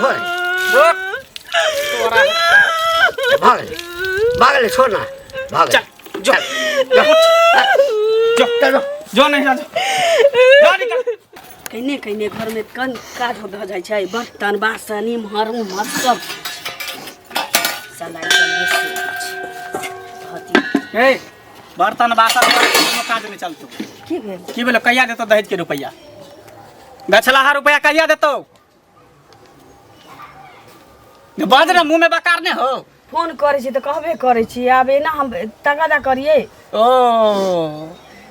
छोड़। रुक तोरा भाग ले, भाग ले, छोड़ ना, भाग ले। चल जो, चल, जो चल। जो, नहीं जा, जो जो, निकल। कने कने घरमे कन काज भऽ जाइ छै, बर्तन बासन इम्हर उम्हर सब साला एकदम बेसी छै। धऽ ए, बर्तन बासन कोनो काज नहीं चलतो। की भेल? की भेलो? कहिया देतो दहेज के रुपया? गछलाहा रुपया कहिया देतो? बाज ना, मुंह में बकार ने हो। फोन करै छी तऽ कहबे करै छी, आब एना हम तगादा करियै? ओ,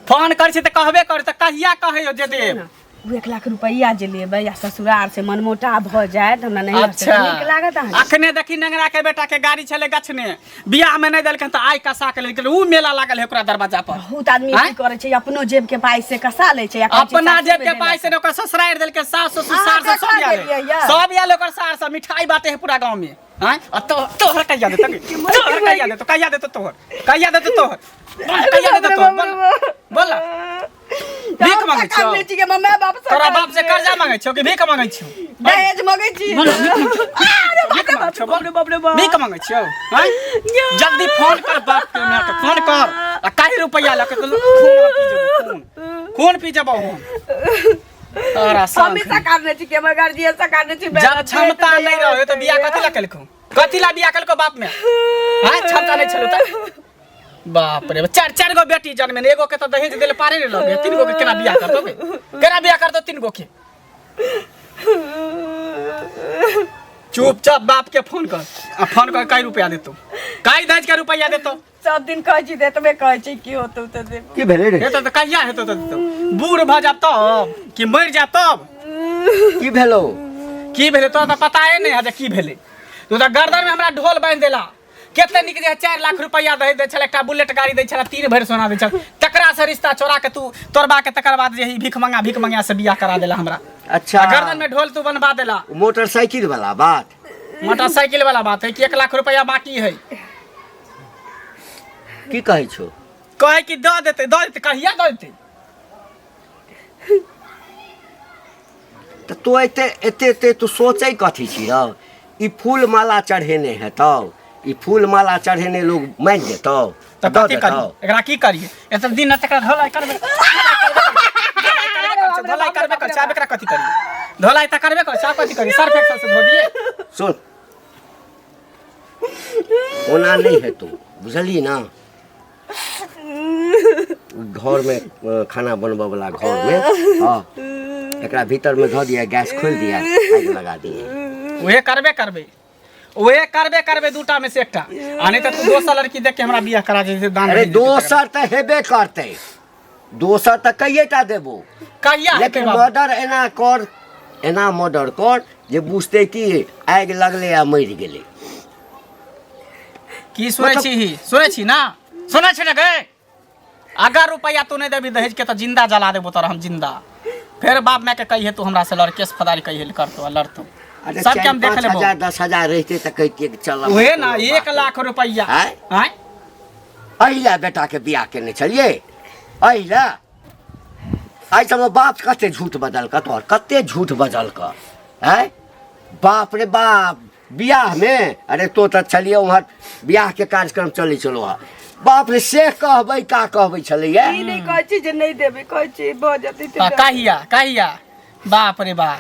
फोन करै छी तऽ कहबे कर, तऽ कहिया कहै हो जे देब? ओ 1 लाख रुपैआ जे लेबै आ ससुरार से मनमोटा भऽ जायत हमरा नहि नीक लागत अहाँके? अखने देखी, नेंगरा के बेटा के गाड़ी छले गछने, बियाह में नहीं देलखिन तऽ आइ कसा के लेलखिन। ऊ मेला लागल है ओकरा दरवाजा पर। बहुत आदमी आँय? की करै छै, अपनो जेब के पाइ से कसा लै छै आ कहै छै अपना सासुर जेब मे के पाइ देलक। से ने, ओकर ससुरारि देलकै, सास ससुर अहाँ सार सब देखा आयल देलियै यऽ। सब आयल, ओकर सार सब मिठाई बांटे है पूरा गांव में। आँय, आ तो तोहर कहिया देतौ? तोहर कहिया देतौ? कहिया देतौ तोहर? कहिया देतौ तोहर? बोल, कहिया देतौ तोहर? बोल, बोल। भीख मांगै छियौ? छियौ? छी मम्मी बाप से तोरा बाप से कर्जा मांगै छियौ कि भीख मांगै छियौ? दहेज मांगै छी। बोल, भीख मांगै छियौ? बोल, बाप रे बाप। भीख मांगै छियौ? आँय, जल्दी फोन कर, बाप के माय के फोन कर आ काहे रुपैया लऽ के तो खून पी जेबौ, खून खून पी जेबौ हम तोरा संग। हमेशा काटने छी के हमर गार्जियन से काटने छी। जब क्षमता नहीं रहे तो बियाह कथी ला केलको? कथी ला बियाह केलको बाप में? हाँ, क्षमता नहीं छलो त बाप रे, चार चार गो बेटी जन्मे, एगो के तो दहेज देले पारे नहीं लगे, तीन गो के केना बियाह करतो बे? केना बियाह करतो तीन गो के? चुपचाप बाप के फोन कर आ फोन कर, कई रुपया देतो, कई दहेज के रुपया देतो? सब दिन कहै छी देतबे, कहै छी की होतौ तऽ देबो। की भेलै रे? हेतौ तऽ कहिया हेतौ तऽ देतौ? बूढ़ भऽ जाब तब कि मरि जाब तब? की भेलौ? की भेलै तोरा तऽ पताए नहि है जे की भेलै। तू तऽ गर्दन में हमरा ढोल बान्हि देला। कते नीक जे 4 लाख रुपया दहेज दै छलै, एकटा बुलेट गाड़ी दै छलै, 3 भरि सोना दै छलै, तकरा से रिश्ता चोरा के तू तोड़बा के तकर बाद जे ई भीख मंगा, भीख मंगा से बियाह करा देला हमरा। आ गर्दन में ढोल तू बनवा देला। मोटरसाइकिल वाला बात? मोटरसाइकिल वाला बात है कि 1 लाख रुपया बाकी है। की कहै छौ? कहे कि दऽ देतै, दऽ देतै, कहिया दऽ देतै? तऽ तू एते एते एते तू सोचै कथी छी रौ? ई फूल माला चढ़ेने हेतौ, ई फूल माला चढ़ेने लोग मानि जेतौ? तऽ दऽ कथी देतौ। करियै एकरा? की करियै? एते दिन तक धोलाई करबे, धोलाई करबे कर छै, आब एकरा कथी करियै? धोलाई तऽ करबे कर छै, आब कथी करियै? सर्फ एक्सेल से धो दियै? सुन, ओना नहि हेतौ, बुझलिही ना? घरमे खाना बनबऽ वाला घरमे, हँ, एकरा भीतरमे धऽ दिअ, गैस खोलि दिअ, आगि लगा दिअ। उहे करबे करबै, उहे करबे करबै, दूटा में से एकटा। आ नहीं तऽ तू दोसर लड़की देख के हमरा बियाह करा दे, दान अरे दे देतै। दोसर तऽ हेबे करतै, दोसर तऽ कइएटा देबो। कहिया हेतै लेकिन बाबू? मर्डर एना कर, एना मर्डर कर जे बुझतै कि आगि लगलै आ मरि गेलै। की सुनै छी ही? सुनै छी ना? सुनै छी ना गे? अगर रुपया तू नहीं देबी दहेज के तऽ जिंदा जला देबो तोरा हम जिंदा। फेर बाप माय के कहिए तू हमरा से लड़, केस फदारी कहिए करतो आ लड़तो। अरे सबके हम देख 4-5 लेबो। हजार 10 हजार रहितै तऽ कहितियै कि चल। उहे ना, 1 लाख रुपया। आँय? आँय? एहि लए बेटाके बियाह केने छलियै, एहि लए? एहि सबमे बाप कते झूठ बजलक तोहर, कते झूठ बजलक? आँय, बाप रे बाप, बियाहमे अरे तो तऽ छलियै उम्हर, बियाहके कार्यक्रम चलै छलौ हँ, बाप रे, से कहबै का कहबै छलैया। ई नहि कहै छी जे नहि देबै, कहै छी भऽ जेतै तऽ आ कहिया, कहिया? बाप रे बाप,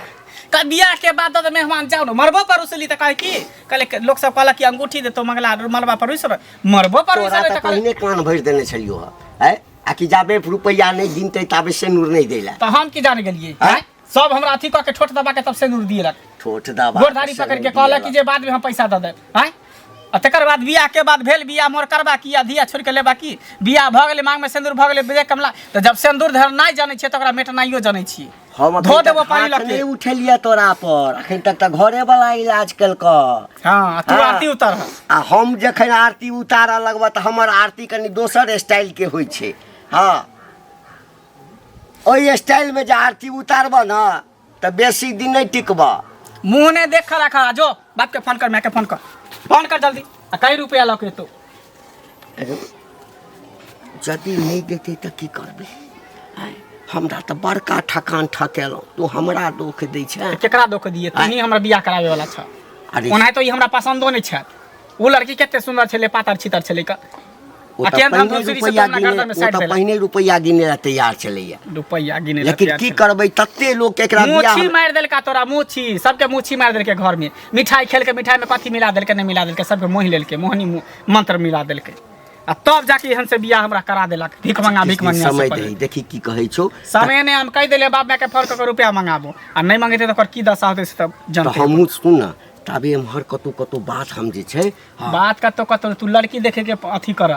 का बियाह के बाद तऽ मेहमान जाओ ने मरबो पर रुसली तऽ कहे की कहले, लोक सब कहलक कि अंगूठी देतो मंगला, मरबा पर रुस, मरबो पर तोरा रुसले तऽ तऽ कहले। पहिने कान भरि देने छलियौ हँ, आँय, आ कि जाबे रुपैआ नहि गिनतै ताबे सेनुर नहि दै लए। तऽ हम की जान गेलियै? आँय? आँय? सब हमरा अथी कऽ के ठोठ दबा के तब सिंदूर दिएलक। ठोठ दबा गोरधारी पकड़ के कहलक कि जे बाद में हम पैसा दऽ देब। आँय, आ तकर बाद बियाह के बाद भेल बियाह मोर करबा की आ धिया छोड़ि के लेबा की? बियाह भऽ गेलै, मांग में सिंदूर भऽ गेलै विजय कमला। तऽ जब सिंदूर धरनाइ जानै छियै तऽ ओकरा मेटनाइयो जानै छियै। हम धो अखन देबो तक पानि हाथ लऽ के। नहि उठेलियै तोरा पर, अखन तक तऽ घरे वाला इलाज केलकऽ। हँ, तू हाँ। आरती उतर। आ हम जखन आरती उतारऽ लगबऽ तऽ हमर आरती कनि दोसर स्टाइलके होइ छै। हँ, ओहि स्टाइलमे जे आरती उतारबऽ ने तऽ बेसी दिन नहि टिकबऽ। मुँह ने देख, खड़ा खड़ा जो बाप के फोन कर, माय के फोन कर, फोन कर जल्दी आ कई रुपया लऽ के एतौ। अरे, यदि नहि देतै तऽ की करबै? आँय, हमरा तऽ बड़का ठकान ठकेलहुँ, तू हमरा दोख दै छै। केकरा दोख दिए? तू ही हमरा बियाह करावे वाला छ। अरे ओनाहितो तो ई हमरा पसंदो नहीं छै। ओ लड़की कते सुंदर छलै, पातर छितर छलै का। ओ आ तऽ केहन पहिने धन-धनसुरी से रुपैआ तो अपना गिने गर्दन में ओ साटि तऽ देलक। पहिने रुपैआ गिने ला तैयार छलैया। रुपैआ गिने ला लेकिन तैयार की छलै। करबै, तते लोक एकरा बियाह मोछी मारि देलका तोरा, मोछी सबके मोछी मारि देलकै। घर में मिठाई खेलके मिठाई में कथी मिला देलकै नहि मिला देलकै, सबके मोहि लेलकै, मोहनी मंत्र मिला देलकै आ तब जाके एहन से बियाह हमरा करा देलक। भीख मंगा, भीख मंगा से समय पहिले। दही, देखी की कहै छौ। समय नहि, हम कहि देलियै बाप माय के फोन कऽ के रुपया मंगाबो आ नहि मंगेतै तऽ ओकर की दशा होतै से तऽ तऽ जानते। हमहूँ सुन ने, ताबे एम्हर कतहु कतहु बात हम जे छै। हाँ। बात कतौ कतौ, तू लड़की देखे के अथी कर,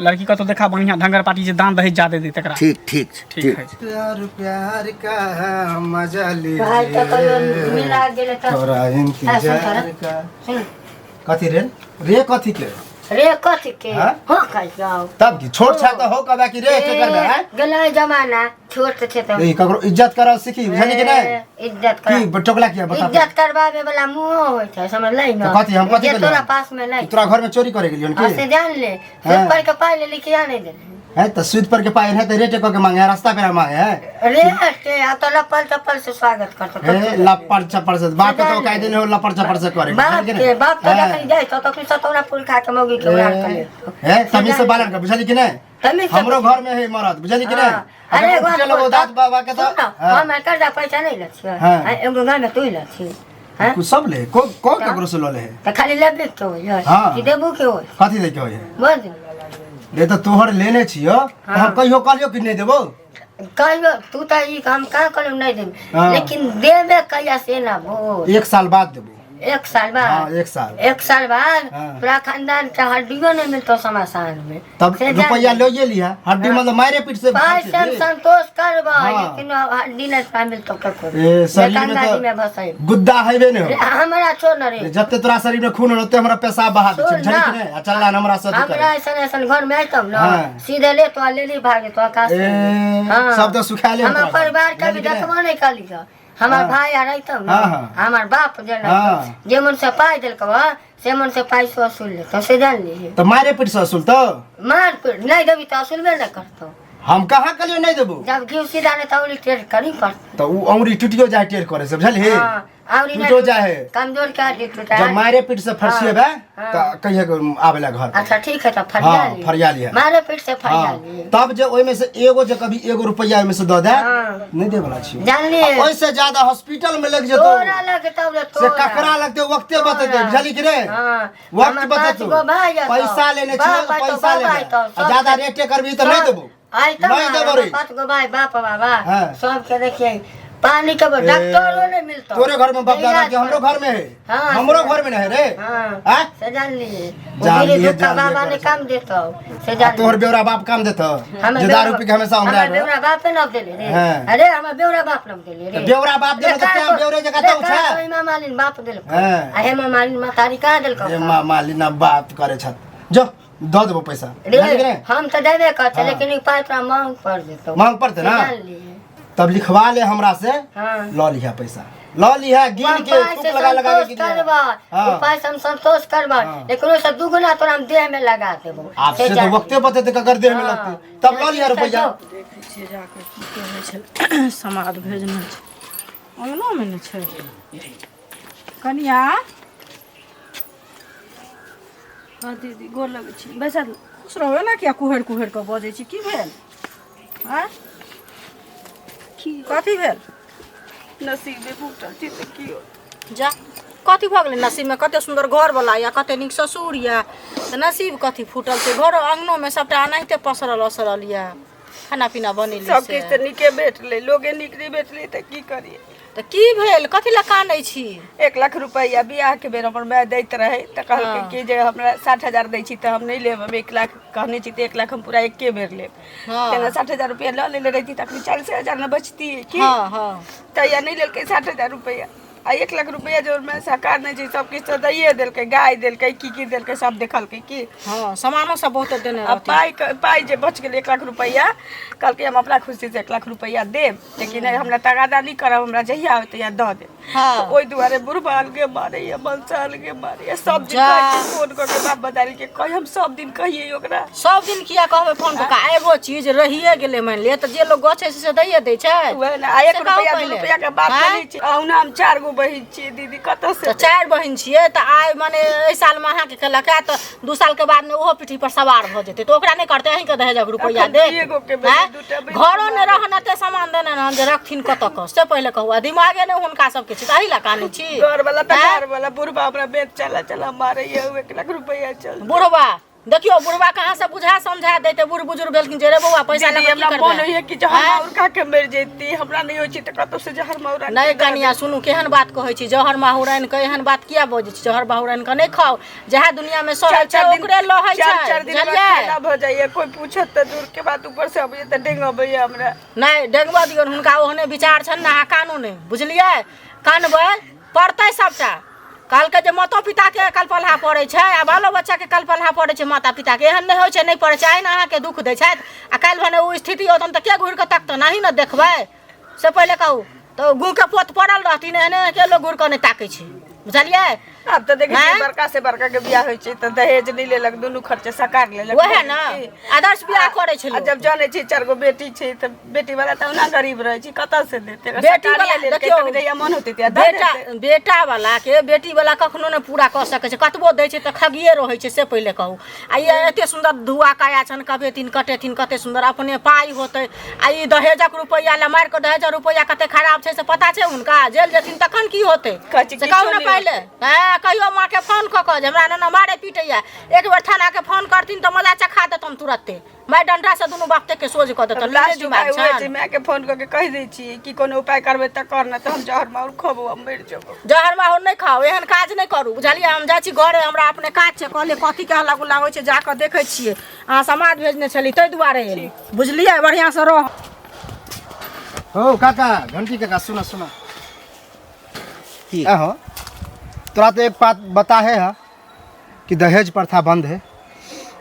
लड़की कतौ देखा बढ़िया ढंगर पार्टी जे दान दहेज जादे दे तकरा। ठीक ठीक छै। ठीक ठीक है। प्यार प्यार का मजा भाई तो कहियो लीजिए, मिला गेलै तऽ थोड़ा इंतजार का। सुन। कथी रे रे, कथी के रे? कथी के? हाँ? हाँ, कहि जाओ। तब की छोट छा तऽ हो कबा की रे के करबे हैं? गेलै जमाना, छोट छै तऽ। ए, ककरो इज्जत करल सीखी, बुझली कि नहीं? ए, इज्जत कर की टोकला किया बता? इज्जत करवावे वाला मुंह होइ छै, समझलै न? तऽ कथी हम कथी जे केलियै? तोरा पास में नहीं। तोरा घर में चोरी करे गेलियन हाँ, की? से जान ले। हाँ। पर के पाइ ले लिखिया नहीं देले। है तऽ सूद पर के पाइ है तऽ रेटे कऽ के मांगे है, रास्ता पेरा मांगे है। रे के आ तो लपल चप्पल से स्वागत करतो। हे, लपड़ चपड़ से बाप के तो कायदे नहीं हो लपड़ चपड़ से करे, बाप बुझली कि के नहीं? बाप तो हाँ। जखन जाइ तो तखन सतौना फूल खा के मौगी के उड़ान कर ले। हे, तमीज से बालन कर, बुझली कि नहीं? तमीज से। हमरो घर में है मरद, बुझली कि नहीं? हाँ। अरे अगर एगो उपटे लगो दाँत बाबा के सुन तो न, हाँ। हम कर्जा पैसा नहीं लै छियै। हाँ। हाँ, एगो गाय में तू लै छी। हाँ? कुछ सब ले को को ककरो से ल ले है। तऽ खाली लेबे के होइ है हाँ। कि देबो के होइ? कथी दे के होय है? बोल दे। रे तऽ तोहर लेने छियो तऽ हम कहियो कहलियो कि नहीं देबो? कहियो तू तऽ ई हम कहाँ कहलियो नहीं देबे। हाँ। लेकिन देबे कहिया से ना बोल। एक साल बाद देबो। एक साल बाद? हाँ, एक साल। एक साल बाद? हाँ। तोरा खानदान के हड्डियो नहीं मिलतो शमशान में। तब से जान रुपया ले। ले लिया, हड्डी मतलब मारे पीट से पाइ से हम संतोष करबो। हाँ। लेकिन हड्डी नहीं तोरा मिलतो ककरो। ए, शरीर में गंगा जी में तो भसै गुद्दा हेबे नहीं रे, हो। हमरा छोड़ न रे। जते तोरा शरीर में खून होते हमरा पेशाब बहा दे छै, सुन बुझली ना। कि नहीं? आ चल ना हमरा से हमरा ऐसन ऐसन घर में आइतब न। हाँ। सीधे ले तो ले ली भागे तो आकाश ए, में। हाँ। सब तऽ सुखाले हमर होतौ। परिवार के भी बुझली कि नहीं? देखबो नहीं कली हमर हाँ। भाई आर अइतब न। हाँ, हाँ। हमर बाप जे हाँ। जे मन से पाइ देलकौ हँ, से मन से पाइ से वसूल लेतौ, से जान लीहे। तऽ मारे पीट से असुल तो मार पीट नहीं देबी तऽ वसूलबे नहीं करतौ। हम कहाँ कहलियो नहीं देबो? जब घी सीधा नहीं तऽ उली टेढ़ करी पड़तौ। तऽ उ औंरी टूटियो जाए टेढ़ करे से, बुझलही? हाँ, और टूटो जाए। कमजोर के हड्डी टूटा। जब मारे पीट से फरसिएबे हाँ। तऽ कहिए आबेला घर पर। अच्छा ठीक है, तऽ फरिया हाँ, ली। फरिया लिहे। मारे पीट से फरिया हाँ, ली। तब जे ओहिमे से एगो जे कभी एगो रुपैया ओहिमे से दऽ दे। हाँ। नहीं दे वाला छियै। जानलियै? आ ओहिसे ज्यादा हॉस्पिटल में लग जेतौ। तोरा लगतौ रे, से तोरा। ककरा लगते वक्ते बतेतै, तोरा। बुझली कि रे? हाँ। वक्त हमर पाँच बतेतौ। गो भाइ हतौ। पैसा लेने छियै बाप तऽ हतौ, पैसा बाबा लेने हतौ, आ सब ज्यादा रेटे करबही तऽ नहीं देबौ। आइ तब नहीं देबौ रे। पाँच गो भाइ बाप बाबा। हाँ। सबके देखिए पानी के डॉक्टरो नहीं मिलतो। तोरे घर में बाप दादा इलाज के हमरो घर में है। हाँ, हमरो घर में नहीं है रे। हाँ। आँ? से जान लिए। जान लिए, दुखा जान लिए बाबा ने करे। काम देतो से आ जान। तोहर बेवरा बाप काम देतो हमर जे दारू पी के हमेशा हमरा हमर बेवरा बापे न देले रे। हाँ। अरे हमर बेवरा बाप न देले रे। बेवरा बाप देले तऽ क्या बेवरे जकाँ तौ छै? हेमा मालिन बाप देलको। हाँ। आ हेमा मालिन महतारी कहाँ देलको? हे माँ मालिना बात करे छत, जो दऽ देबो पैसा। रे बुझली कि नहि? हम तऽ देबे करते। हाँ। लेकिन ई पाइ तोरा मांग पड़ जेतौ। मांग पड़तै ना? से जान लिए। तब लिखवा ले हमरा से। हाँ। लऽ लिहा पैसा, लऽ लिहा गिन के उपाय थूक से लगा लगा के संतोष गिन लिहा। करबा। हाँ। उपाय से हम संतोष करबा। हाँ। लेकिन ओहिसँ दुगुना तोरा हम देह में लगा देबो। आब से तऽ वक्ते बतेतै ककर देह में हाँ। लगतै, तब लऽ लिहा रुपैआ। देखै छियै जाकऽ की कहै छै, समाद भेजने छै, अङ्गनामे ने छै कनिया। हँ दीदी, गोर लगै छी, बैसल। खुश रहू। एना किया कुहरि कुहरि कऽ बजै छी? की भेल? आँय, की कथी भेल? नसीबे फूटल छै तऽ की होत? जा, कथी भऽ गेलै नसीबमे? कते सुन्दर घरवला यऽ, कते नीक ससुर यऽ, तऽ नसीब कथी फूटल छै? घरो अङ्गनोमे सभटा एनाहिते पसरल असरल यऽ, खाना पीना बनेली सब से। किछु तऽ नीके भेटलै, लोगे नीक नहि भेटलै तऽ की करियै? तऽ की भेल? कथी लए कानै छी? 1 लाख रुपैआ बियाहके बेर हमर माय दैत रहै तऽ कहलकै कि जे हमरा 60,000 दै छी तऽ हम नहि लेब, हम 1 लाख कहने छी तऽ 1 लाख हम पूरा एके बेर लेब। तेना 60,000 रुपैआ लऽ लेने रहिती तऽ अखनी 40,000 ने बचती की? हँ हँ तैया नहि लेलकै 60,000 रुपैआ। आ 1 लाख रुपैआ जो मैं सरकार नहि छै, सब किछु तऽ दैये देलकै, गाय देलकै, की की देलकै सब देखलकै की। हँ, सामानो सब बहुते देने आ रहथिन। पाइ जे बचि गेलै 1 लाख रुपैआ, कहलकै हम अपना खुशीसँ 1 लाख रुपैआ देब, लेकिन हमरा तगादा नहि करब, हमरा जहिया होतै तहिया दऽ देब। तऽ ओहि दुआरे बुढ़बा अलगे मारैया, मनसा अलगे मारैया। सब दिन जा। कहै छी फोन कऽ के बाप बदारी के कहि, हम सब दिन कहियै ओकरा। सब दिन किया कहबै फोन कऽ के? एगो चीज रहिए गेलै मानि लिअ तऽ जे लोग गछै छै से दैए दै छै। वएह ने, आ एक से कहू रुपैआ दू पहिले। रुपैआ के बात आँय? करै छी। अहुना हम चारि गो बहिन छियै दीदी, कतऽ से तऽ चारि बहिन छियै तऽ आइ माने एहि सालमे अहाँके केलक है तऽ 2 सालके बादमे ओहो पीठी पर सवार भऽ जेतै तऽ ओकरा नहि करतै? अहीँके दहेजक रुपैआ अखन देत? दुइए गो के भेलै, आँय? दूटा बहिन घरो नहि रहन एते सामान देने रहन जे रखथिन कतऽ कऽ, से पहिले कहू। आ दिमागे नहि हुनका सबके छै तऽ एहि लए कानै छी? घर वाला तऽ आँय? घर वाला बुढ़बा हमरा बेच चला चला मारैया ओ 1 लाख रुपैआ चल। बुढ़वा देखियौ, बुढ़वा कहाँ से बुझा समझा देते? बूढ़ बुजुर्ग भेलखिन जे रे बौआ, पैसा दीदी, लऽ कऽ की हमरा करबै? मन होइया कि जहर आँय? माहुर खा के मरि जैती। हमरा नहि होइ छै तऽ कतौ से जहर माहुर आनि नहि के दऽ कनिया, सुनू, केहन बात कहै छी? जहर माहुर आनि कऽ एहन बात किया बजै छी? जहर माहुर आनि कऽ नहि खाउ। जएह दुनिया मे सड़ै चार छै चार दिन ओकरे लहै चार छै, चार दिन हमरा बुझलियै? खाना भऽ जाइया, कोइ पूछत तऽ दूर के बात, ऊपर से अबैया तऽ डेंग अबैया हमरा। नहि डेंगबऽ दियौन हुनका, ओहने विचार छनि ने। अहाँ कानू नहि, बुझलियै? कानबै पड़तै सबटा। कहलकै जे मातो पिताके कलपलहा पड़ै छै आ बालो बच्चाके कलपलहा पड़ै छै माता पिताके। एहन नहि होइ छै नहि पड़ै छै। आइ ने अहाँके दुःख दै छथि आ काल्हि भने ओ स्थिति औतनि तऽ के घुरि कऽ तकतनि? अहीं ने देखबै, से पहिले कहू तऽ। गूँहके पोत पड़ल रहथिन, एहने के लोक घुरि कऽ नहि ताकै छै, बुझलियै? आब तऽ देखै छियै आँय? बड़का से बड़का के बियाह होइ छै तऽ दहेज नहि लेलक, दुनू खर्चे सकार लेलक। वएह ने आदर्श बियाह करै छै आ लोक। जब जानै छै चारि गो बेटी छै तऽ बेटी वाला तऽ ओना गरीब रहै छै, कतऽ से देतै? अगर बेटी सरकारिये वाला लेलकै देखियौ, तऽ जहिया मन होतै तहिया दऽ बेटा देतै। बेटा वाला के बेटी वाला कखनो नहि पूरा कऽ सकै छै। कतबो दै छै तऽ खगिए रहै छै, से पहिले कहू। आ ई एते सुन्दर धुआ काया छनि, कबेथिन कटेथिन कते सुन्दर, अपने पाइ होतै आ ई दहेजक रुपैआ लए मारि कऽ। दहेजक रुपैआ कते खराब छै से पता छै हुनका? जेल जेथिन तखन की होतै? कहै छै से किछो कहू ने नहि। पहिले। हँ, कहियो माँके फोन कऽ कऽ जे हमरा एना मारे पीटैया। एक बेर थानाके फोन करथिन तऽ मजा चखा देतनि, तुरत्ते मारि डंडा से दुनू बाप के सोझ कऽ देतनि। लास्ट नीके उपाय दिमाग उएह छै। छनि। मायके फोन कऽ के कहि दै छियै कि कोनो उपाय करबै तऽ कर, नहि तऽ हम जहर माहुर खेबौ आ मरि जेबौ। जहर माहुर नहि खाउ, एहन काज नहि करू, बुझलियै? हम जाइ छी घरे, हमरा अपने काज छै। कहलियै कथीके हल्ला गुल्ला होइ छै, जाकऽ देखै छियै। अहाँ समाद भेजने छली ताहि दुआरे एली, बुझलियै? बढ़िआँसँ रह। हो काका, घंटी काका, सुना सुना। की? अहो, तोरा तो एक बात बता है हा कि दहेज प्रथा बंद है।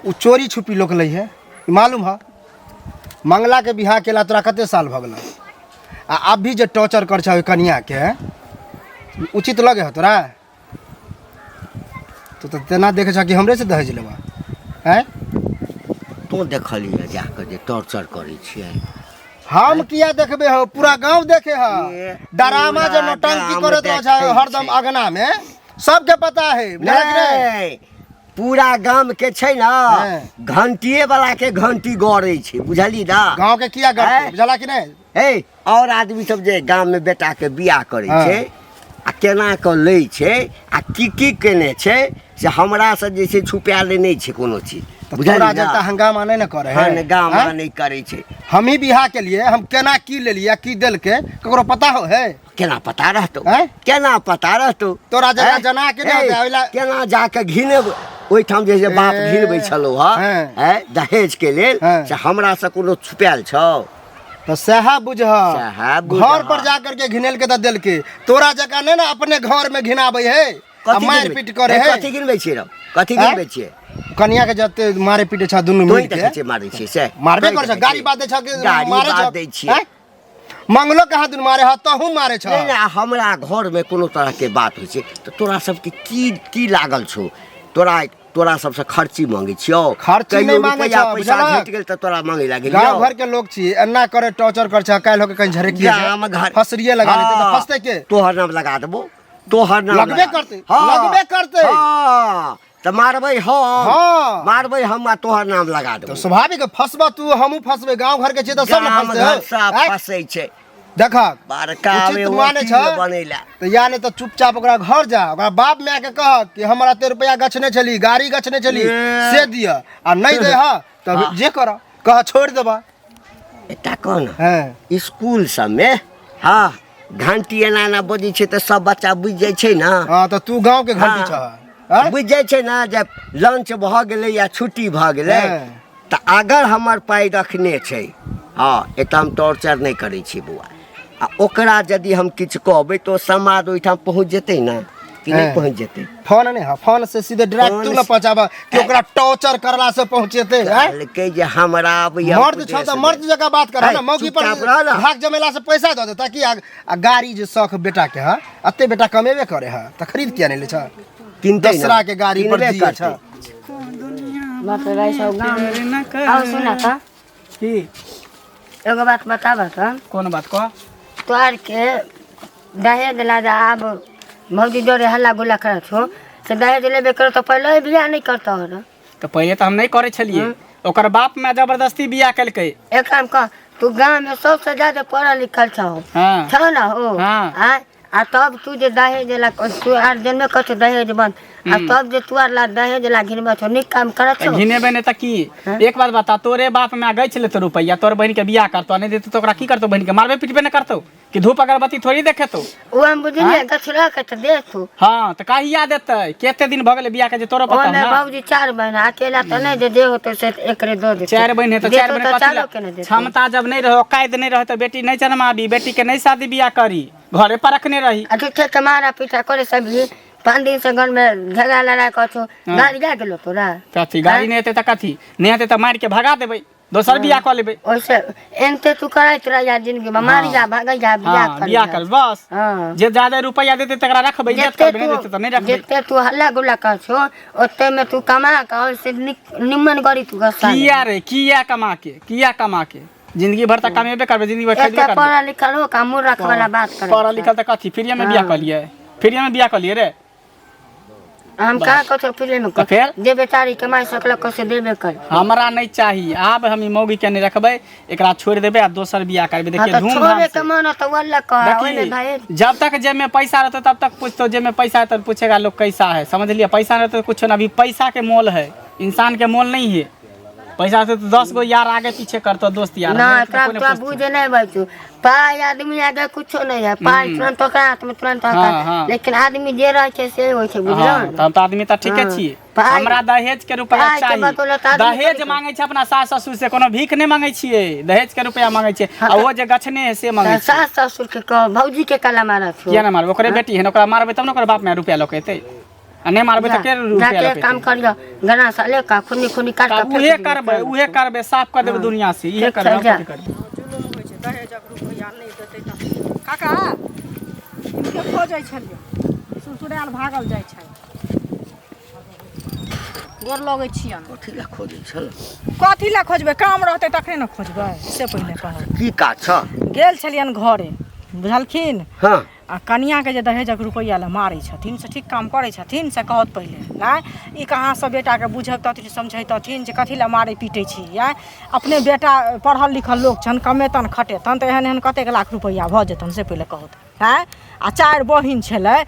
उ चोरी छुपी लोक लै है, ई मालूम है? मंगला के बियाह केला तोरा कते साल भऽ गेल आ अब भी जे टॉर्चर कर छह ओहि कनिया के, उचित लगे है तोरा? तू तऽ तेना देखे छह कि हमरे से दहेज लेबा हैं। तू देखलियै जाकऽ जे टॉर्चर करै छियै? हम किया देखबे हो? पूरा गांव देखे है। ये डरामा जे पूरा नौटंकी गाम करत रह छै देखै हरदम छै। अगना में, सबके पता है, बुझलक कि नहि? नहि, पूरा गाम के छै ने घंटिए वाला के घंटी गड़ै छै, बुझली ना? गांव के किया गड़तै? हैं? बुझला कि नहि? हे, और आदमी सब जे गाम में बेटा के बियाह करै छै आ केना कऽ लै छै आ की की केने छै, से हमरा से जे छै छुपायल नहि छै कोनो चीज। तऽ बुझली तोरा ना? जगह हंगामा नहि ने करे है। हंगामा हैं? नहि करै छै। हम ही बियाह के लिए हम केना की लेलिए, की देलके, ककरो पता हो है? केना पता रहतौ? हैं? केना पता रहतौ? तोरा जगह हैं? जना के नहि हे, होतै, ओहिला- केना जाके घिनेब ओहिठाम जे छै बाप ए, घिनबै छलौ हँ हैं। हैं, दहेज के लेल। हैं। से हमरा से कोनो छुपायल छौ? तो सएह बुझह। सएह बुझह। घर पर जा करके घिनेल के तऽ देलके, तोरा जकाँ नहि ने अपने घर में घिनाबै है आ कथी मारि गिनबै? पीट करे हे, है। कथी गिनबै छियै रौ? कथी हैं? गिनबै छियै? कनिया के जते मारे पीटे छ दुनू तोही मिल देखै के। छियै मारै छियै से? मारबे तोही करे छ, देखै गाड़ी छियै। बात दै छ कि गाड़ी मारे बात छ? दै छियै। हैं? मंगलो कहाँ दिन मारे ह, तहू मारे छ। नहि नहि, हमरा घरमे कोनो तरहके बात होइ छै तऽ तोरा सबके की की लागल छौ? तोरा तोरा सबसँ खर्ची मांगै छियौ? खर्ची कहियो नहि मांगै रुपैआ छौ, पैसा बुझलक? घटि गेल तऽ तोरा मांगै लागल? गाँव घर के लोग छी, एना करे टॉर्चर कर छ, काल्हि होके कहीं झरकिए गाम घर फसरिए लगा लेतै तऽ हाँ, फसतै के? तोहर नाम लगा देबो, तोहर नाम लगबे करतै, लगबे करतै। हाँ, तऽ मारबै हम। मारबै हम आ तोहर नाम लगा तऽ देबो। स्वाभाविक है, फसबा तू, हमहूँ फसबै। गाँव घर के छियै तऽ सब ने गाम फसतै घर हौ। सब आँय? फसै छै। देखक, बड़का उचित आबे माने वकील छ बनैला। तऽ या नहि तऽ चुपचाप ओकरा घर जा, ओकरा बाप माय के कह कि हमरा एते रुपया गछने छली, गाड़ी गछने छली, ए। से दिअ। आ नहि दे ह तऽ जे कर कह, छोड़ि देबा। एकटा कह ने। हँ। स्कूल सबमे हँ घंटी एना एना बजै छै तऽ सब बच्चा बुझि जाइ छै ने? हँ, तऽ तू गाँव के घंटी छह, आँय? बुझि जाइ छै ने जे लंच भऽ गेलै या छुट्टी भऽ गेलै? तऽ अगर हमर पाइ रखने छै, हँ, एतऽ हम टॉर्चर नहि करै छी बौआ। आ ओकरा यदि हम किछु कहबै तऽ ओ समाद ओहिठाम पहुँच जेतै ने कि नहि हैं। पहुँच जेतै फोन नहीं है फोन से सीधे डायरेक्ट फोन तू न से- पहुंचाबा कि ओकरा टॉर्चर करला से पहुंचेते हैं कहलकै जे हमरा आबैया मर्द छौ उपदेश तऽ मर्द दे। जकाँ बात कर है, ना मौगी पर चुपचाप रह ना। भाग जमेला से पैसा दऽ देता कि आ गाड़ी जे शौक बेटा के है अते बेटा कमेबे करे है तऽ खरीद किया नहीं ले छ किनतै ना। दोसरा के गाड़ी पर किनबे जिए करतै। छ बाप रे भाई सब गाँव में आओ सुना था की एगो बात बताबऽ तऽ कोन बात कह तोहर के दहेज ला जे आब भौजी जोरे हल्ला गुल्ला करै छौ से दहेज लेबे करो तऽ पहिले ही बियाह नहि करतौ रऽ तऽ पहिले तऽ हम नहि करै छलियै ओकर बाप माय जबरदस्ती बियाह केलकै एक काम कर तू गाँव में सबसे ज्यादा पढ़ल लिखल छौ हाँ छौ ना हो हाँ। आँय आ तब तू जे दहेज ला तू आर जनमे कहै छौ दहेज बंद आ तब जे तू आर ला दहेज ला घिनबै छौ नीक काम करत तऽ छौ घिनेबै नहि तऽ की एक बात बता तोरे बाप माय गछि लेतौ रुपैआ तोर बहिन के बियाह करतौ नहि देतौ तऽ ओकरा की करतौ बहिन के मारबे पिटबे नहि करतौ कि धूप अगरबत्ती थोड़ी देखेतौ ओ हम बुझलियै गछला के तऽ दे तू हाँ तऽ कहिया देतै कते दिन भऽ गेलै बियाह के जे तोरो पता ओमे ना बाबूजी चार बहन अकेला तऽ नहि जे जे होतै से एकरे दऽ देतै चारि बहिन है तऽ चारि देतौ बहिन तऽ कथी चारो ला? के ने देतौ क्षमता जब नहि रहै औकात नहि रहै तऽ बेटी नहि जनमाबी बेटी के नहि शादी बियाह करी घरे पर रखने रही आ झूठे के मारा पीटा करे सब भी पाँच दिन से घर में झगड़ा लड़ाई कर छौ गाड़ी जा गेलो तोरा कथी गाड़ी नहि हेतै तऽ कथी नहि हेतै तऽ मारि के भगा देबै दोसर बियाह कऽ लेबै ओइसे एनते तू करैत रह जा जिंदगी में मार जा भागै जा बियाह हाँ कर बियाह कर बस हाँ जे ज्यादा रुपैआ देतै तकरा रखबै इज्जत जते करबै नहि देतै तू तऽ नहि रखबै जते तू हल्ला गुल्ला कर छो ओते में तू कमा के ओइसे निमन गरी तू घसा ले। किया रे किया कमा के किया कमा के जिंदगी भर तक कमेबे करबै जिंदगी भर एते खैबे करबै पढ़ल लिखल हो का मुँह रख वाला बात करे पढ़ल लिखल तऽ कथी फ्रीए में बियाह कऽ लियै फ्रीए में बियाह कऽ लियै रे हम कहाँ कथो फिरे में तऽ फेर जे बेचारी कमाई सकलक से देबे कर हमरा नहीं चाही आब हम ई मौगी के नहीं रखबै एकरा छोड़ि देबै आ दोसर बियाह करबै हाँ देखिए तो धूमधाम छोड़े से के मन तो वल्ला कह ओइमे देखी भाई जब तक जेब में पैसा रहता तब तक पूछतो जेब में पैसा है तब पूछेगा लोग कैसा है समझ लिया पैसा नहीं रहता तो कुछ ना अभी पैसा के मोल है इंसान के मोल नहीं है पैसा से तो 10 गो यार आगे पीछे करतो दोस्त यार ना नहीं तो तोरा कोई नहीं तोरा पूछतो। बुझे नहीं बैठू पाइ आदमी आगे कुछो नहीं है पाइ तुरंत ओकरा हाथ में तुरंत हाँ, होता हाँ। लेकिन आदमी जे रहे छै से होइ छै बुझलौ हाँ, तऽ हम तऽ आदमी तऽ ठीके हाँ। छियै पाइ- हमरा दहेज के रुपया पाइ के चाही बदौलत आदमी दहेज थोड़ी मांगे छै अपना सास ससुर से कोनो भीख नहि मांगे छियै दहेज के रुपया मांगे छियै आ ओ जे गछने है से मांगे तऽ छियै सास ससुर के कह भौजी के कला मारत छौ किया नहि मारबै ओकरे बेटी है ने ओकरा मारबै तब ने ओकर बाप माय रुपया लऽ के एतै आ नहि मारबै तऽ के रुपया जाके लऽ के काम एतै करियो गना सा ले का खुनी खुनी काट तब के उहे करबै उहे करबै साफ कऽ देबै दुनिया से इहे ठीक करबै छै, और जा। कथी करबै जुलुम होइ छै दहेजक रुपैआ नहि देतै तऽ काका हिनके खोजै छलियै सुरसुरायल भागल जाइ छै गोर लगै छियनि कथी लए खोजै छल कथी लए खोजबै काम रहतै तखने ने खोजबै से पहिले कहू की काज छ गेल छलियनि घरे बुझलखिन हँ आ कनिआँके जे दहेजक रुपैआ लए मारै छथिन से ठीक काम करै छथिन से कहत पहिले नहि ई कहाँसँ बेटाके बुझबतथिन समझैतथिन जे कथी लए मारै पीटै छी आँय अपने बेटा पढ़ल लिखल लोक छनि कमेतनि खटेतनि तऽ एहन एहन कतेक लाख रुपैआ भऽ जेतनि से पहिले कहत आँय आ चारि बहिन छलै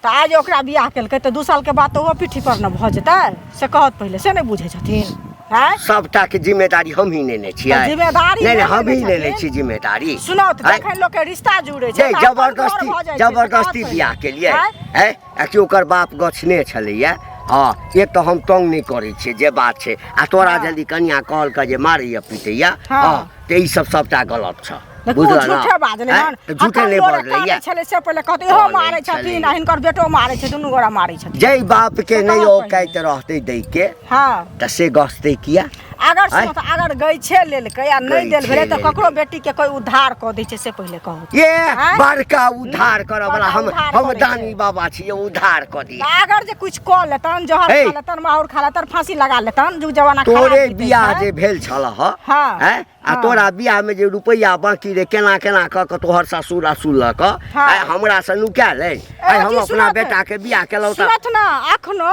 तऽ आइ जे ओकरा बियाह केलकै तऽ 2 सालके बाद तऽ ओहो पीठी पर ने भऽ जेतै से कहत पहिले से नहि बुझै छथिन आँय सबटा के जिम्मेदारी हम ही नेने छियै तऽ जिम्मेदारी नहि नहि नहि हम ही लेने नेने छथिन। छी जिम्मेदारी सुनत आँय? जखन लोकके रिश्ता जुड़ै छै जे तऽ अपन घर जबरदस्ती भऽ जाइ छै, से कहत जबरदस्ती पहिले। बियाह केलियै आँय? हैं आ कि ओकर बाप गछने छलैया हँ एक तऽ हम तंग नहि करै छियै जे बात छै आ तोरा जल्दी कनिया कहलकै जे मारैया पीटैया हँ। हँ तऽ ई सब सबटा गलत छ देखू बुझल ने? झूठे बाजलै आँय? हन तऽ झूठे अखन नहि लोरे बजलैया कानै छलै से पहिले कहतै इहो कानै मारै छथिन छलै। आ हिनकर बेटो मारै छै दुनू गोरा मारै छथिन जै बाप के से नहि कहत औकाइत रहतै दै के हँ तऽ से गछतै किया अगर आँय? सुनत अगर गैछे लेलकै आ नहि देल गैछे भेलै तऽ लेलकै। ककरो बेटी के कोई उद्धार कऽ दै छै से पहिले कहू ये आँय? बड़का उद्धार करऽ वाला बड़का हम उद्धार हम करै छै। दानी बाबा छियै उद्धार कऽ दियै तऽ अगर जे कुछ कऽ लेतन जहर हे। खा लेतन माहुर खा लेतन फांसी लगा लेतन जुग जमाना खराब तोरे बीतै बियाह छै। जे भेल छल ह हँ। हैं आ हँ। तोरा बियाह में जे रुपैआ बाकी रे केना केना कऽ के तोहर ससुर असुलक हँ। आइ हमरा से नुकायल अइ आइ हम जी, अपना सुनत। बेटा के बियाह केलहुँ तऽ सुनत ने अखनो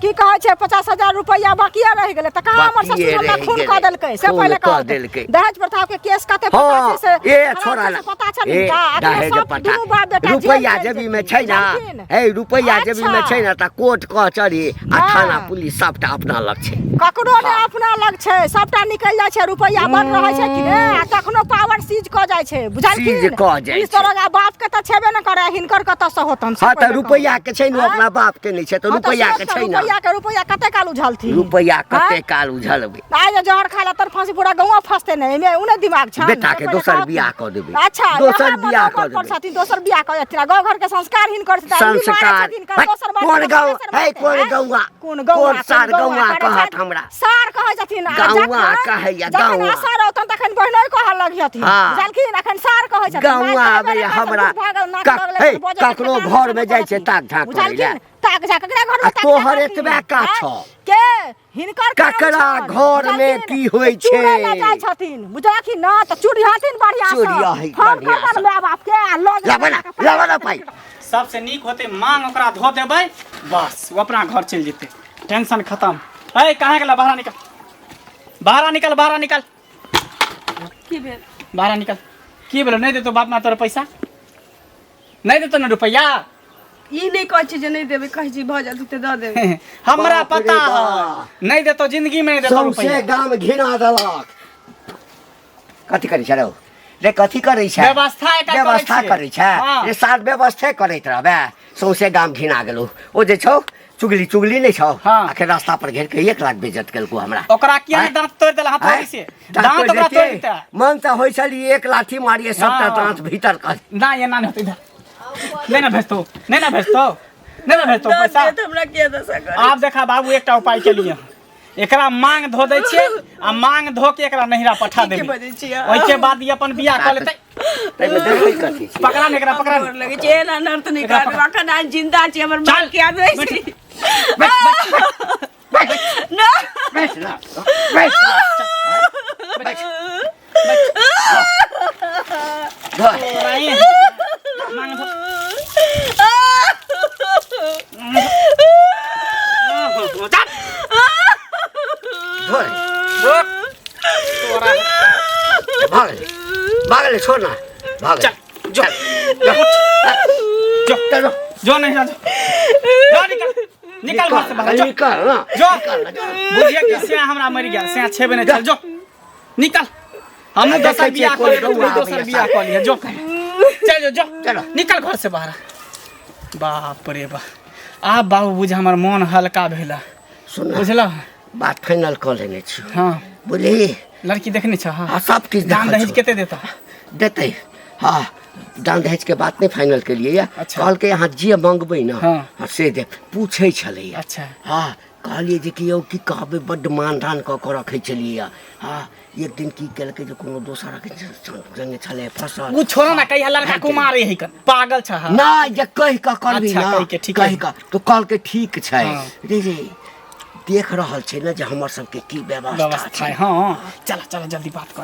की कहै छै 50,000 रुपैआ बाकिए रहि गेलै तऽ कहाँ हमर बाकिए ससुर हमरा रहि खून गेलै। कऽ देलकै से खून पहिले कऽ कहत देलकै। दहेज प्रथा के केस कते पता हँ छै से ए खराब छोड़ा छै ना से पता छै ए हिनका अखनो दहेज सब प्रथा दुनू बाप बेटा जेल रुपैआ चलि जेबी में जेथिन, छै ना बुझलखिन? हे रुपैआ जेबी में अच्छा। छै ना तऽ कोर्ट कचहरी आ हँ। थाना पुलिस सबटा अपना लग छै ककरो ने अपना लग छै सबटा निकलि जाइ छै रुपैआ बड़ रहै छै कि ने आ तखनो पावर सीज कऽ जाइ छै बुझलखिन सीज कऽ जाइ पुलिस छै। दरोगा बाप के तऽ छेबे ने करे हिनकर कतऽ से होतन से हँ तऽ पहिले कहू। रुपैआ के छै ने आँय? अपना बाप के नहि छै तऽ हँ, तऽ रुपैआ के सुनत छै छै ना। रुपैया के रुपैया कते काल उझलथिन? रुपैया कते आँय? काल उझलबै? आइ जे जहर खा लेतन फांसी, पूरा गाँव फंसते ने, एहिमे उने दिमाग छन। बेटा के रुपैया दोसर कहत- बियाह कऽ देबै। अच्छा, दोसर यहाँ बियाह मनोबल कऽ पर देबै। छथिन, दोसर बियाह कऽ देथिन। गाँव घर के संस्कार हिनकर छै, तऽ आदमी मारै संस्कार छथिन, कर दोसर कोन मारतै, गाँव तेसर है मारतै, कोन आँय? गौआ? कोन गौआ? कोन सार गौआ करै कहत छथि? हमरा? सार कहै छथिन। आ गौआ जखन- कहैया, जखन गौआ। असर औतन तखन बहिनोइ कहऽ लगिहथिन। हाँ। बुझलखिन? अखन सार कहै छथिन। गौआ मारि कहबै आबैया ने, हमरा। भऽ गेल, नाक लगलै, हे, बजै छथिन, ककरो कान घरमे जाइ छै छथिन। ताक झाँक करै लए। बुझलखिन? ताक झाँक ककरा घरमे आ ताक झाँक तोहर करथिन? एतबे का आँय? छौ? के हिनकर काम ककरा छनि, घरमे बुझलखिन? की होइ छै? चूड़े लऽ जाइ छथिन, बुझलखिन न? तऽ चूड़िहथिन बढ़िआँ सँ। चूड़ियही फोन बढ़िआँ करतन सँ। माय बाप के आ लऽ जेतन लाबऽ ना, अहाँके। लाबऽ ना पाइ। सबसे नीक होते मांग ओकरा धो देबै, बस ओ अपना घर चलि जेतै, टेंशन खत्म। ए कहाँ गेला? बाहर निकल, बाहर निकल, बाहर निकल। की भेल? बाहर निकल। की भेलो? नहि देतो बाप माँ तोरा पैसा? नहि देतो ने रुपैआ? ई नहि कहै छी जे नहि देबै, कहै छी भऽ जायत तऽ दऽ देबै। हमरा बाप रे पता बाप। है, नहि देतो, जिंदगी में नहि देतो सौंसे रुपैआ। गाम घिना देलक। कथी करै छै रौ? रे कथी करै छै? व्यवस्था एकर करै व्यवस्था छियै। करै छै? हाँ। रे सार, व्यवस्थे करैत रहबे, सौंसे गाम घिना गेलौ। ओ जे छौ चुगली, चुगली नहि छौ? हाँ। आखिर रास्ता पर घेर के 1 लाख बेइज्जत केलको हमरा। ओकरा किया आँय? नहि दाँत तोड़ि देला हथौड़ी आँय? से? दाँत दाँत ओकरा तोड़ि तोड़ि देतियै? देतै। मन तऽ होइ छल ई एक लाठी मारिए सबटा हाँ। दाँत भीतर कर। ना, एना नहि होतै। इधर नहि ने भेजतौ, नहि ने भेजतौ, नहि ने भेजतौ दऽ पैसा। देत हमरा, किया दशा करै? आब देखा बाबू, एकटा उपाय के लिए एकरा मांग धो दै छियै आ मांग धो के एकरा नहिरा पठा ठीके देबै। बजै छियै। ओहिके बाद ई अपन बियाह कऽ लेतै। ताहिमे देखै कथी छियै? पकड़ा ने एकरा, पकड़ा गोर ने। लगै छै, एना अनर्थ नहि एकरा करब। अखन अहाँ जिंदा छी, हमर चल। माँ के याद रहै छै। ना। बैठ ना, बैठ ना, बैठ। धर। नहीं, मांग धो। चल। धर। रोक। तोरा भाग ले, भाग ले, छोड़ ना, भाग ले। चल, जो। चल, जो। चलो। जो नहीं, जो जो, निकल, निकल घर से बाहर, जो। निकल ना। जो। निकल ना, जो। बुझिए कि सिया हमरा मरि गेल, सिया छेबे नहीं। चल, जो, निकल। हम आ, दोसर देखै छियै बियाह कोन कऽ लेबै, गौआ तू दोसर आबैया बियाह साथ। कऽ लिहे। जो, चल जो, जो। चलो। निकल घर से बाहर। बाप रे बाप, आब बाबू बुझ हमर मोन हल्का भेला। सुन ना, बुझल? बात फाइनल कऽ लेने छी। हाँ। बुझली? लड़की देखने छ? हाँ। हाँ, सब किछु दान देखल दहेज छौ। कते देता? देतै। हाँ, दान दहेज के बात नहि फाइनल केलियै या। अच्छा। कहलकै अहाँ जे मंगबै ने, हाँ। हाँ, से दे। पूछै छलैया। अच्छा। हाँ, कहलियै जे कि यौ की कहबै, बड्ड मान दान कऽ कऽ रखै छलियै। हाँ, एक दिन की केलकै जे कोनो दोसरक संगे छलै फसल। उ छोड़ो ना, कहिया लड़का कुमार है कन पागल छ। हाँ। नहि, जे कहि कऽ करबी अच्छा, ना। कहि के ठीक कहि है। कऽ तो कहलकै ठीक छै। हाँ। रे रे, देख रहल छै ने जे हमर सबके की व्यवस्था व्यवस्था छै। है। हाँ, चला चला, जल्दी बात कर।